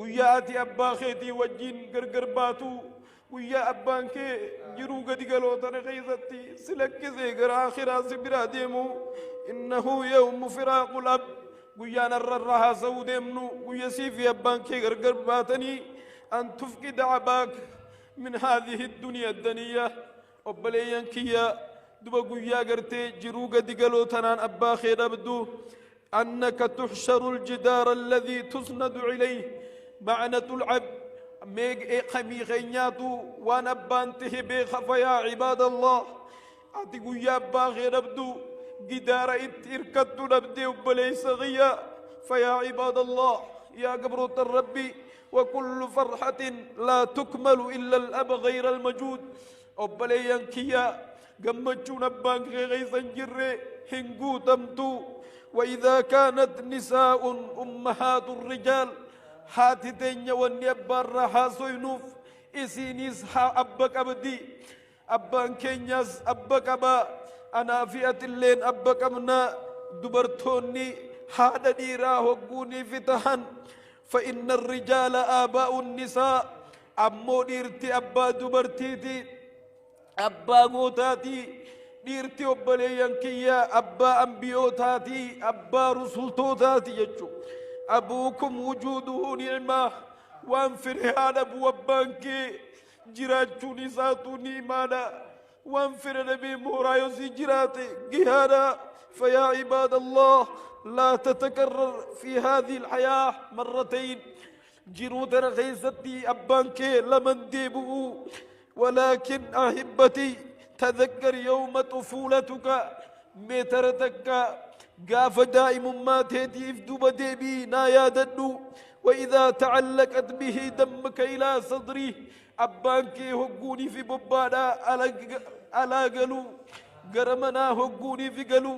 Guyyaa ati abbaa keetii wajjiin gargar baatu, guyyaa abbaan kee jiruu gadi galoo tana keessatti si lakkisee gara akhiraa si biraa deemu. Innahu yawmu firaaqul ab. Guyyaan har'a irraa haasa'uu deemnu guyya sii fi abbaan kee gargar baatanii, an tufqida abaak min haadhihi duniya daniyya. Obboleeyyan kiyya, duba guyyaa gartee jiruu gadi galoo tanaan abbaa kee dhabdu, annaka tuxsharu aljidaara alladhii tusnadu ilayh ma'natul ab mee kamii keenyaatu waan abbaan tahe beeka. Fayaa cibaadallah, ati guyyaa abbaa kee dhabdu gidaara itti irkattu dhabdee, obboleessa kiyya. Fayaa cibaadallah, yaa gabroota Rabbi, وكل فرحة لا تكمل إلا الأب غير المجود. Obboleeyyan kiyya, gammachuun abbaan kee keessa hin jirre hin guutamtu. وإذا كانت نساء أمهات الرجال، haati teenya wanni abbaarraa haasoynuuf isiinis haa abba qabdi, abbaan keenyas abba qaba, anaa fi atilleen abba qabna. Dubartoonni haadha dhiiraa hogguunii fi tahan, فإن الرجال آباء النساء. Ammoo dhiirti abbaa dubartiiti, abbaa gootaati dhiirti. Obboleeyyan kiyya, abbaa ambiyootaati, abbaa rusultootaati jechu. أبوكم وجوده نعمة. Waan fedhe haa dhabu, abbaan kee jiraachuun isaatu ni'imaadha. Waan fedhe dhabee mooraa yoo si jiraate gihaadha. فيا عباد الله، لا تتكرر في هذه الحياة مرتين. Jiruu tana keessatti abbaan kee laman deebi'u. ولكن أحبتي، تذكر يوم طفولتك. Meetara takka gaafa daa'imummaa teetiif duba deebii naa yaadadhu. وإذا تعلقت به دمك إلى صدره، abbaan kee hogguunii fi bobbaadhaa alaa galu, gara manaa hogguunii fi galu,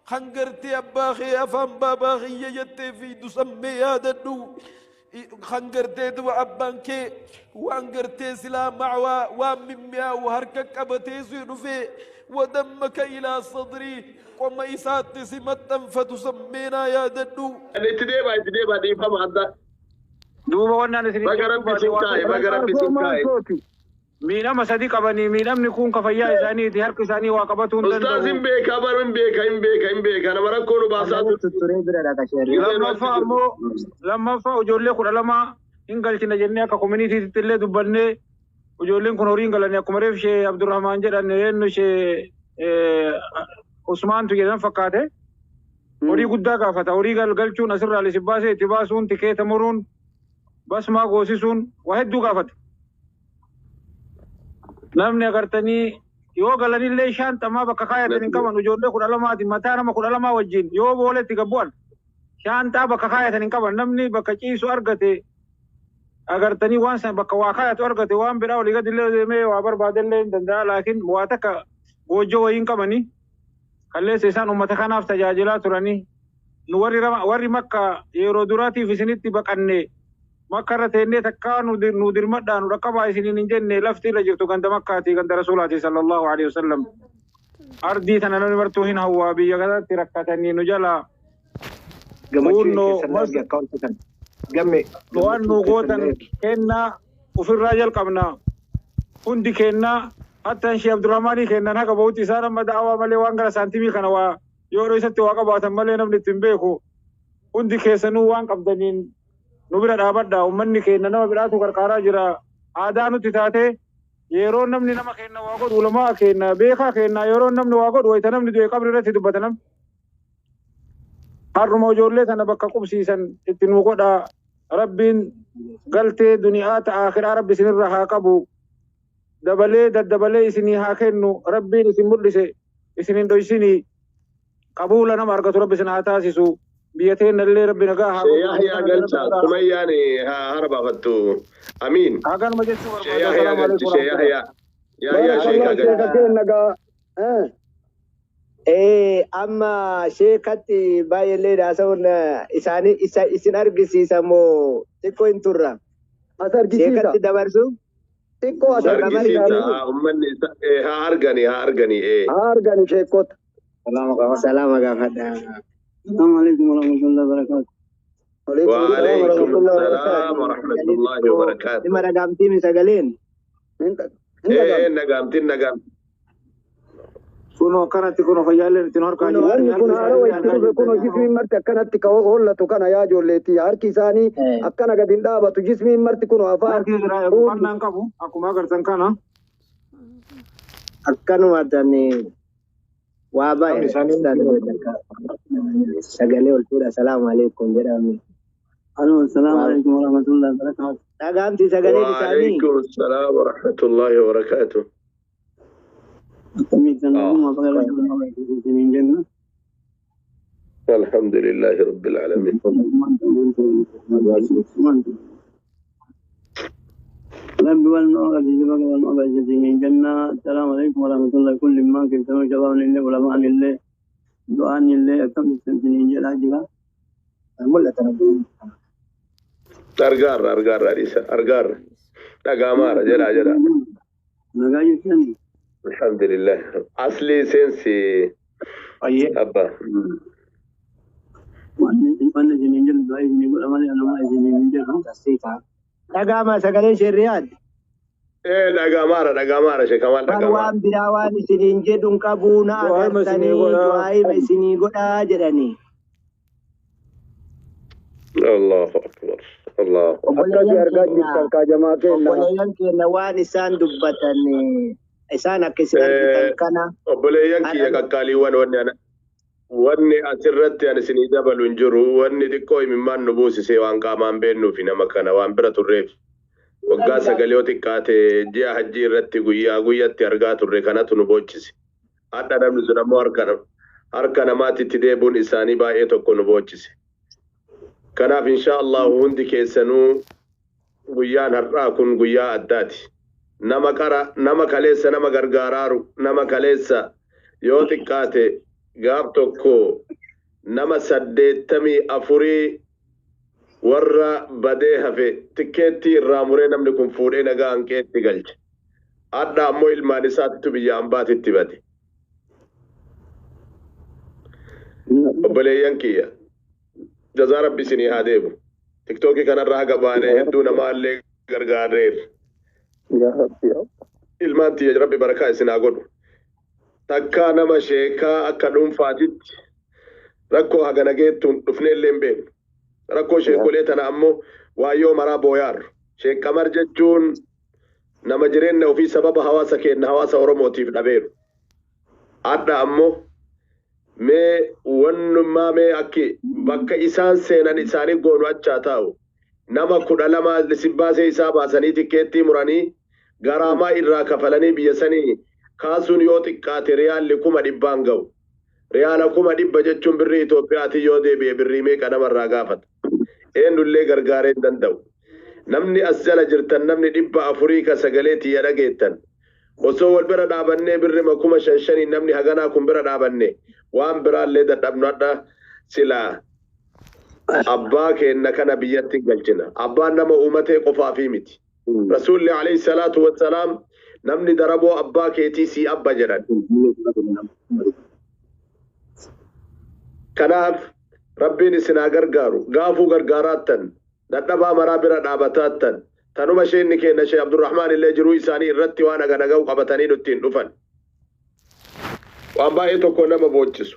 kan gartee abbaa kee afaan baabaa kiyya jettee fi dusammee yaadadhu. Kan gartee duba abbaan kee waan gartee silaa macwaa waan mimmi'aawu harka qabatee si dhufee, ودمك إلى صدري, qoma isaatti si maxxanfatu sammeenaa yaadadhu. Itti deema, itti deema, dhiifama adda. Duuba wannan isin Baga Rabbi sin kaa'e, baga Rabbi sin kaa'e. Miidhama sadi qabanii, miidhamni kun ka fayyaa isaaniiti, harki isaanii waa qabatuu hin Ustaaz hin danda'u. beeka, baru hin beeka, hin beeka, hin beeka. Nama rakkoo nu baasaa ture. Tutturee bira dhaqa sheerri. Lammaffaa ammoo, lammaffaa ijoollee 12 hin galchina jennee akka communityitti illee dubbannee, ijoolleen kun horii hin galanii, akkuma reef ishee Abdurrahmaan jedhan, eenyu ishee Usmaantu jedhan fakkaate. Horii guddaa gaafata. Horii galchuun, asirraa isin baasee itti baasuun, tikeeta muruun, basmaa goosisuun waa hedduu gaafata. Namni agartanii yoo galanillee shaantamaa bakka kaayatan hin qaban. Ijoollee 12ti, mataa nama 12 wajjin yoo booletti gabbu'an shaantaa bakka kaayatan hin qaban. Namni bakka ciisu argate, agartanii waan san bakka waa kaayatu argate, waan biraa olii gadi illee deemee waa barbaadellee hin danda'a. Laakiin waa takka goojjoo wayii hin qabanii. Kalleessa isaan uummata kanaaf tajaajilaa turanii, nu warri warri Makka yeroo duraatiif isinitti baqanne, Makka irra teennee takkaa nu dirmadhaa, nu dhaqqabaa isiniin hin jenne. Lafti irra jirtu ganda Makkaati, ganda Rasuulaati صلى الله عليه وسلم. Ardii tana namni martuu hin hawwaa. Biyya kanatti rakkatanii nu jalaa Gammachuu kunnoo keessan arge akka hojjetan. Gamme waan nu gammachuu keessan gootan arge. Kennaa ofirraa jalqabna hundi kennaa, hatta ishee Abdurrahmaanii kennan haga bahutti. Isaan amma da'awaa malee waan gara saantimii kana waa yoo isatti waa qabaatan malee namni ittiin beeku. Hundi keessanuu waan qabdaniin nu bira dhaabadha. Ummanni keenya nama biraatu qarqaaraa jira. Aadaa nutti taate, yeroo namni nama keenya waa godhu, ulamaa keenya, beekaa keenya, yeroo namni waa godhu, wayita namni du'e qabri irratti dubbata. Namni har'uma ijoollee tana bakka qubsiisan itti nu godha. Rabbiin galtee duniyaa ta akhiraa Rabbi isinirra haa qabu, dabalee daddabalee isinii haa kennu. Rabbiin isin mul'ise isin hin dhoysinii, qabuula nama argatu Rabbi isin haa taasisu. Biyya teennallee Rabbi nagaa haa Shee godhu. Yahyaa Biyya tana galcha. Rabbi godha. Sumayyaan haa hara baafattu. Amiin. Haganuma jechuu Shee barbaada. Yahyaa السلام galchi. عليكم Shee ورحمة الله. Yahyaa. Yahyaa sheekaa بارك الله galchi. sheeka keenya gaa. Amma sheekatti baay'eellee haasa'uun isaanii isa isin argisiisa moo xiqqoo hin turra? As argisiisa. Sheekatti dabarsu? Xiqqoo as Sheeka argisiisa. Argisiisa. dabarsu? Haa ummanni haa argani, haa argani. Haa argani sheekota. Salaama gaafadha. السلام عليكم ورحمة الله وبركاته. عليكم السلام وعليكم ورحمة الله وبركاته. السلام ورحمة isaanii warahmatullahi xiqqoo wabarakaatuh. dhimma dhagaamtii sagaleen. Hin Eh, dhagaamti. nagaamti nagaamti. Kunoo akkanatti kunoo fayyaalleen ittiin harkaa Kunoo jirtan Wanni harka kun haarawa isaanii itti argaa dhufe kunoo jirtanii jismiin marti akkanatti ka hollatu kana yaa ijoolleetti harki isaanii akkana gad hin dhaabatu jismiin marti kunoo afaan harki jira fuulli boqonnaan qabu akkuma agartan kana Akkanuma tani waa namni baay'ee isaanii sagalee ol fuudha salaamu alaikum jedhame. Alo, assalamu Waa alaikum warahmatullahi wabarakatuh. dhagaamti sagaleen isaanii. Waalaikum salaam warahmatullahi wabarakaatuh. Akkamitti Ah, naguma baga isiniin jenna. alhamdulillahi rabbil alamin. Rabbi wal nu agarsiise baga wal nu agarsiise isiniin jenna. Assalaamu alaikum warahmatullahi kulli maa keessanuu shabaabni illee ulamaan illee du'aan illee akkamitti isiniin jedhaa jira. Mul'ata rabbi. Argaarra argaarra Alisa argaarra dhagaamaara jedhaa jedhaa. Nagaa jettan Alhamdulillah. Asli seensi ayyee abba. wanni isiniin jedhu du'aa isinii godha malee anumaa isiniin hin jedhu. Dhagaama sagaleen sheerriyaad. Eh, dhagaamaara dhagaamaara sheekamaan Bar dhagaamaara. waan biraa waan isiniin jedhu hin qabu na du'aayima isinii agartanii godhaa du'aayima isinii godhaa jedhanii. Allahu akbar. Allahu akbar. akkasi Obboleeyyan argaa keenya jirtan kaajamaa kenna. obboleeyyan keenya waan isaan dubbatan isaan akka isin argitan Eh, kana obboleeyyan kiyya hadha qaqqaaliiwwan wanni ana wanni asirratti ani isinii dabalu hin jiru wanni xiqqoo imimmaan nu buusisee waan qaamaan beennuufi nama kana waan bira turreef waggaa sagalee yoo xiqqaate ji'a hajjii irratti guyyaa guyyatti argaa turre kanatu nu boochise. Hadha namni sun ammoo harka namaatti itti deebuun isaanii baay'ee tokko nu boochise. Kanaaf insha Allahu hundi keessanuu guyyaan har'aa kun guyyaa addaati. Nama qara, nama kaleessa nama gargaaraaru, nama kaleessa yoo xiqqaate gaaf tokko nama 84 warra badee hafe tikkeettii irraa muree namni kun fuudhee nagaa hanqeetti galche. Hadha ammoo ilmaan isaattu biyya ambaatitti bade. Obboleeyyan kiyya. Jazaa rabbi isinii haa deebu. Tiktookii kanarraa haga baanee hedduu namaallee gargaarreerra. Yaa Rabbi yaa. Ilmaan tiyya rabbi barakaa isin haa godhu. Takkaa nama sheekaa akka dhuunfaatitti rakkoo hagana geettuun dhufnee illee hin beeknu. Rakkoo sheekolee tana ammoo waayyoo maraa booyaarru. Sheek Qamar jechuun nama jireenya ofii sababa hawaasa keenya hawaasa Oromootiif dhabeeru. Hadha ammoo mee wannummaa mee akki bakka isaan seenan isaanii goonu achaa taa'u. Nama 12 lisibbaasee isaa baasanii tikkeettii muranii garaamaa irraa kafalanii biyya sanii kaasuun yoo xiqqaate riyaalli 100,000 ga'u. Riyaala 100,000 jechuun birrii Itoophiyaatiin yoo deebi'e birrii meeqa namarraa gaafata. Eenyullee gargaaree hin danda'u. Namni as jala jirtan namni 400 ka sagalee tiyya dhageettan. Osoo wal bira dhaabannee birrima 5,000 namni haganaa kun bira dhaabanne waan biraallee dadhabnu hadha silaa abbaa keenna kana biyyatti hin galchina. Abbaan nama uumatee qofaafii miti. Rasuulli alayhi salaatu wassalaam namni daraboo abbaa keetii sii abba jedhan. Kanaaf rabbiin isin haa gargaaru. Gaafuu gargaaraattan dadhabaa maraa bira dhaabataattan tanuma isheenni kenna Sheekh Abdurrahmaan illee jiruu isaanii irratti waan haga dhaga'u qabatanii nutti hin dhufan. Waan baay'ee tokko nama boonchisu.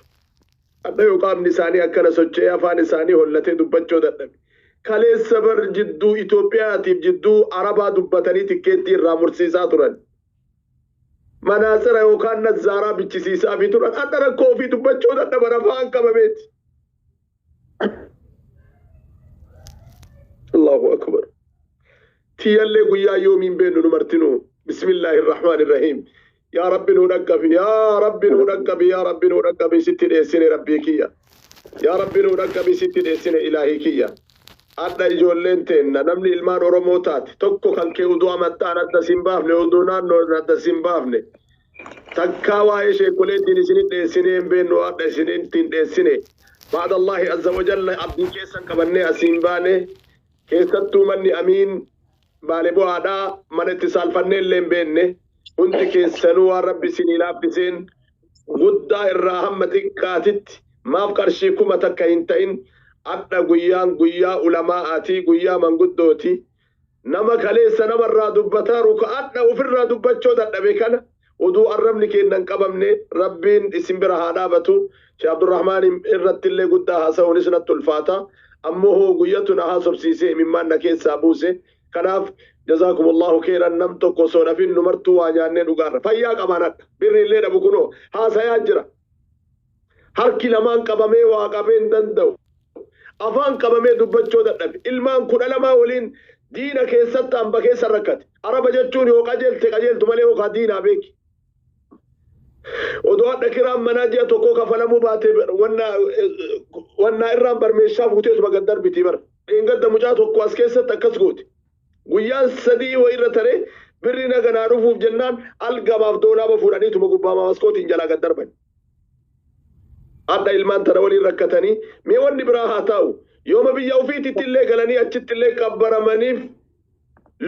Adda yoo qaamni isaanii akkana socho'ee afaan isaanii hollatee dubbachuu dadhabe. Kaleessa bar jidduu Itoophiyaatiif jidduu Arabaa dubbatanii tikkeettii irraa mursiisaa turan. Manaasira yookaan nazzaaraa bichisiisaa fi turan. Adda rakkoo ofii dubbachuu dadhaban afaan qabameeti. Allahu akbar. Tiyyallee guyyaa yoomiin beennu nu martinuu. Bismillaahi irrahmaan irrahiim. Yaa Rabbi nuu dhaqqabi. Yaa Rabbi nuu dhaqqabi. Yaa Rabbi nuu dhaqqabi. Sitti dheessine Rabbii kiyya. Yaa Rabbi nuu dhaqqabi. Sitti dheessine ilaahii kiyya. Adda ijoolleen teenna namni ilmaan Oromoo taate tokko kan kee uduu amantaan adda sin baafne uduu naannoon adda sin baafne takkaa waa'ee sheekoleetiin isinin dheessine hin beennu adda isinin dheessine baada Allaahi azza wa jalla abdii keessan qabannee asiin baane keessattuu manni amiin baale bu'aadhaa mana itti saalfannee illee hin beenne hundi keessanuu waan rabbi isinii laaffiseen guddaa irraa hamma xiqqaatitti maaf qarshii 1000 hin ta'in. Adda guyyaan guyyaa ulamaa'aati guyyaa manguddooti. Nama kaleessa namarraa dubbataa ruka'adha ofirraa dubbachuu dadhabe kana oduu arrabni keenya hin qabamne Rabbiin isin bira haa dhaabatu. Sheekh Abdurrahmaan irratti illee guddaa haasa'uunis natti ulfaata. Ammoo hoo guyyatu na haasofsiisee imimmaan na keessaa buuse. Kanaaf jazaakumullahu khairan. Nam tokko osoo nafin nu martuu waa nyaannee dhugaarra. Fayyaa qabaanadha. Birri illee dhabu kunoo haasayaa jira. Harki lamaan qabamee waa qabee hin danda'u. Afaan qabamee dubbachuu dadhabe. Ilmaan 12 waliin diina keessatti hamba keessa rakkate. Araba jechuun yoo qajeelte qajeeltu malee yookaan diinaa beeki. Odoo hadha kiraan manaa ji'a tokkoo kafalamuu baate wannaa irraan barmeeshaa fuuteetuma gad darbitii bara. Dheengadda mucaa tokko as keessatti akkas goote. Guyyaan 3 wayirra taree birri naganaa dhufuuf jennaan algamaaf doolaaba fuudhaniituma gubbaa maskootiin jalaa gad darban. Hadha ilmaan tana waliin rakkatanii mee wanni biraa haa taa'u. Yooma biyya ofiititti illee galanii achitti illee qabbaramaniif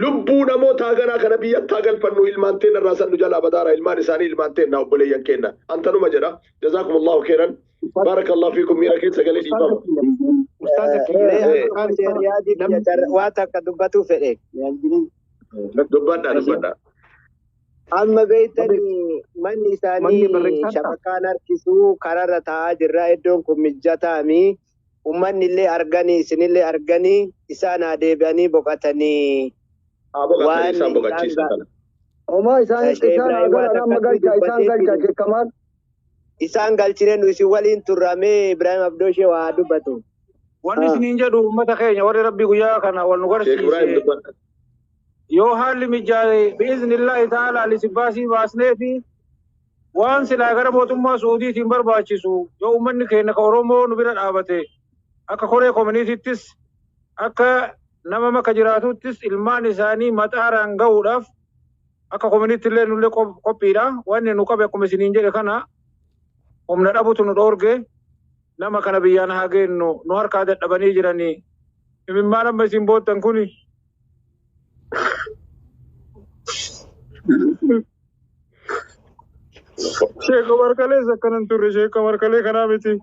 lubbuu namoota haganaa kana biyyatti haa galfannu. Ilmaan teenna irraa san nu jalaa badaara. Ilmaan isaanii ilmaan teenna, obboleeyyan keenna. Antanuma jedha. Jazaakumullahu khairan. Baarakallahu fiikum. Miira keessa galee dhiifama. Ustaaza kiyya. Waa takka dubbatuu fedhe. Dubbadha, dubbadha. Amma beektanii manni isaanii shabakaan harkisuu kararra taa'aa jirra. Iddoon kun mijataami. Uummanni illee arganii isinillee arganii isaan haa deebi'anii boqotanii. Haa boqotanii, isaan boqochiisa kana. Homaa isaan isaan haa galan, amma galcha, isaan galcha Sheekh Kamaal. Isaan galchine nu isin waliin turramee Ibrahim Abdooshee waa dubbatu. Wanni isiniin jedhu, uummata keenya warri Rabbi guyyaa kana wal nu Sheekh Ibrahim garsiise dubbadha. Yoo haalli mijaa'e, bi'iznillaahi ta'ala lisibaasii baasnee fi waan silaa gara mootummaa Suudiitiin barbaachisu yoo uummanni keenya ka Oromoo nu bira dhaabate, akka koree koominiitittis akka nama maka jiraatuttis ilmaan isaanii maxaaraan gahuudhaaf akka koominiitti illee nullee qophiidha. Wanni nu qabe akkuma isiniin jedhe kana humna dhabutu nu dhoorge. Nama kana biyyaan haa geennu, nu harkaa dadhabanii jiranii. Imimmaan amma isin boottan kuni Sheekh Markalees akkanan turre, Sheekh Markalee kanaa miti.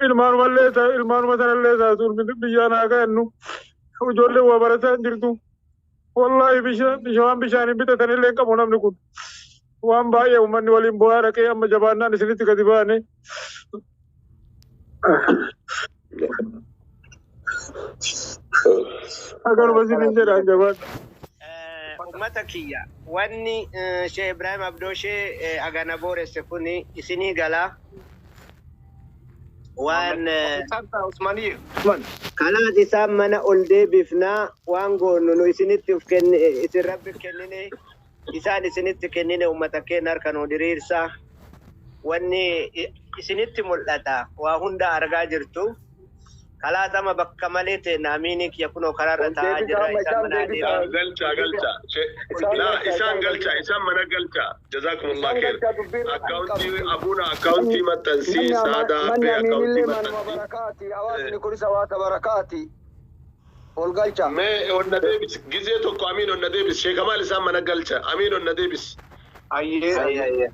Ilmaanumallee ilmaanuma sanallee taatu biyyaan haa geennu. Ijoolleen waa barataa hin jirtu. Wallaahi bishaan bishaan hin bitatan illee hin qabu namni kun. Waan baay'ee uummanni waliin bu'aa dhaqee amma jabaannaan isinitti gadi baane. Akkanuma isiniin jedhaan jabaadha. Uummata kiyya, wanni Sheekh Ibrahim Abdooshee agana booresse kun isinii galaa. Waan kanaas isaan mana ol deebifnaa, waan goonu nu isinitti uf kenne, isin Rabbi kennine, isaan isinitti kennine. Uummata keenya harka nu diriirsa. Wanni isinitti mul'ata waa hunda argaa jirtu. Kalaas amma bakka malee ta'e amiinii kiyya kunoo karaarra taa'aa jirra, isaan mana adeeman. Galcha, galcha. La isaan galcha, isaan mana galcha. Jazakumullah khair. Akkaawuntii abuuna, akkaawuntii maxxansii saadaa Manni abbee akkaawuntii amiinillee manuma maxxansii. Barakaati. Hawaasni kunis hawaasa barakaati. Ol galcha. Mee onna deebis gizee tokko, amiin, onna deebis. Sheekh Kamaal, isaan mana galcha. Amiin, onna deebis. Ayyee. Ayyee.